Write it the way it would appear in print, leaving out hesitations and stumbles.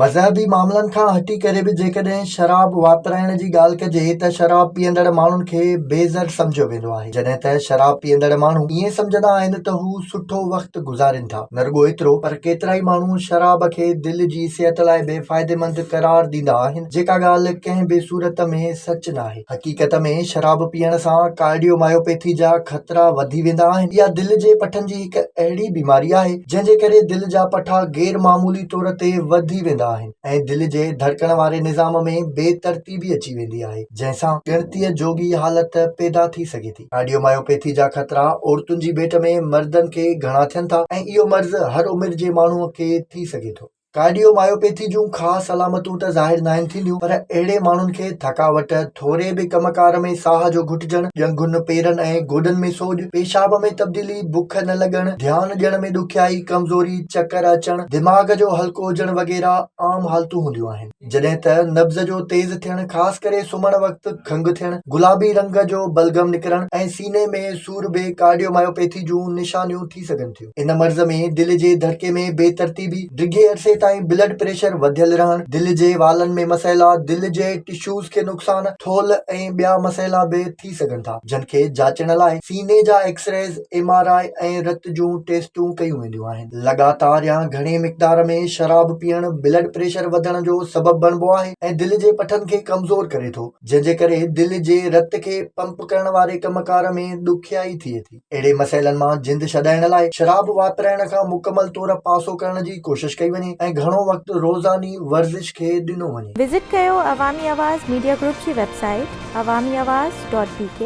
مذهبي معاملن کان هٽي ڪري به جيڪڏهن شراب واپرائڻ جي ڳالهه ڪجي ته شراب پيئندڙ ماڻهن کي بي زر سمجهيو ويندو آهي. جڏهن ته شراب پيئندڙ ماڻهو ائين سمجهندا آهن ته هو سٺو وقت گذارين ٿا. نه رڳو ايترو پر ڪيترائي ماڻهو شراب کي دل جي صحت لاء به فائديمند قرار ڏيندا آهن جيڪا ڳالهه ڪنهن به صورت ۾ سچ ناهي. حقيقت ۾ شراب پيئڻ سان ڪارڊيو مايوپيٿي جا خطرا وڌي ويندا آهن. اها دل جي پٺن جي هڪ اهڙي بيماري آهي جنهن جي ڪري دل جا پٺا غير معمولي طور تي وڌي ويندا آهن ۽ دل جي ڌڙڪڻ واري نظام ۾ بي ترتيبي اچي ويندي آهي جنهن سان ڳڻتيء جوڳي حالت پيدا ٿي سگهي ٿي. ڪارڊيومايوپيٿي جا خطرا عورتن جي ڀيٽ ۾ مردن کي گهڻا ٿين ٿا ۽ اهو مرض هر عمر جي ماڻهوء کي ٿي سگهي ٿو. ڪارڊيو مايوپيٿي جون خاص علامتون ته ظاهر ناهن ٿينديون پر اهڙي ماڻهن کي ٿڪاوٽ، ٿوري به ڪم ڪار ۾ ساهه جو گهٽجڻ، ڄنگهن، پيرن ۽ گوڏن ۾ سوڄ، پيشاب ۾ تبديلي، بک نه لڳڻ، ڌيان ڏيڻ ۾ ڏکيائي، ڪمزوري، چڪر اچڻ، دماغ جو هلڪو هجڻ وغيره عام حالتون هونديون آهن. جڏهن ته نبض جو تيز ٿيڻ خاص ڪري سمهڻ وقت کنگهه ٿيڻ، گلابي رنگ جو بلغم نڪرڻ ۽ سيني ۾ سور به ڪارڊيو مايوپيٿي جون نشانيون ٿي سگهن ٿيون. ان مرض ۾ دل جي ڌڙڪي ۾ بي ترتيبي، ڊگهي عرصي تائين بلڊ پريشر وڌيل رهڻ، دل جي والن ۾ مسئلا، دل جي ٽشوز کي نقصان، ٿولهه ۽ ٻيا مسئلا به ٿي سگهن ٿا، جن کي جاچڻ لاء سيني جا ايڪسريز، ايم آر I ۽ رت جون ٽيسٽون ڪيون وينديون آهن. لڳاتار يا گهڻي مقدار ۾ شراب پيئڻ بلڊ پريشر وڌڻ جو سبب بڻبو آهي ۽ دل جي پٺن کي ڪمزور ڪري ٿو، جنهن جي ڪري دل جي رت کي پمپ ڪرڻ واري ڪم ڪار ۾ ڏکيائي ٿئي ٿي. اهڙي مسئلن مان جند ڇڏائڻ لاء شراب واپرائڻ کان مڪمل طور پاسو ڪرڻ جي ڪوشش ڪئي وڃي ۽ گهڻو وقت روزاني ورزش کي ڏنو وڃي. وزٽ ڪيو عوامي آواز ميڊيا گروپ جي website Awami Awaz dot B K.